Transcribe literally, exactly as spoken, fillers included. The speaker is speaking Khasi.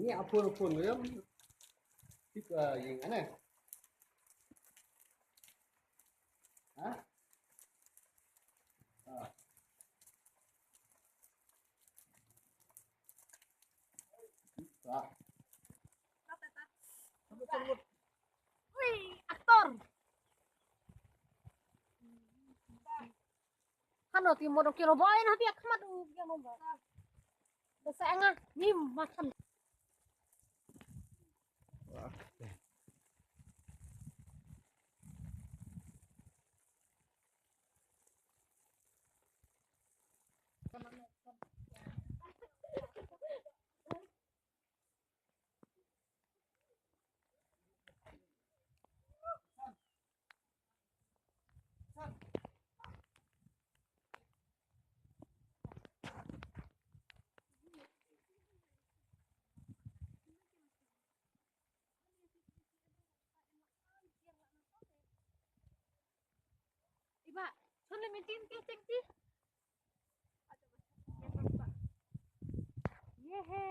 Ni apun apun yam. Tik, ah, ying ane. Ha? Ah. Ah. Wih, aktor. Hano ti mo do kilo boy na ti akmat u kilo boy. Basa nga ni makan. Iba, chun le meeting ti cheng ti. Yehe.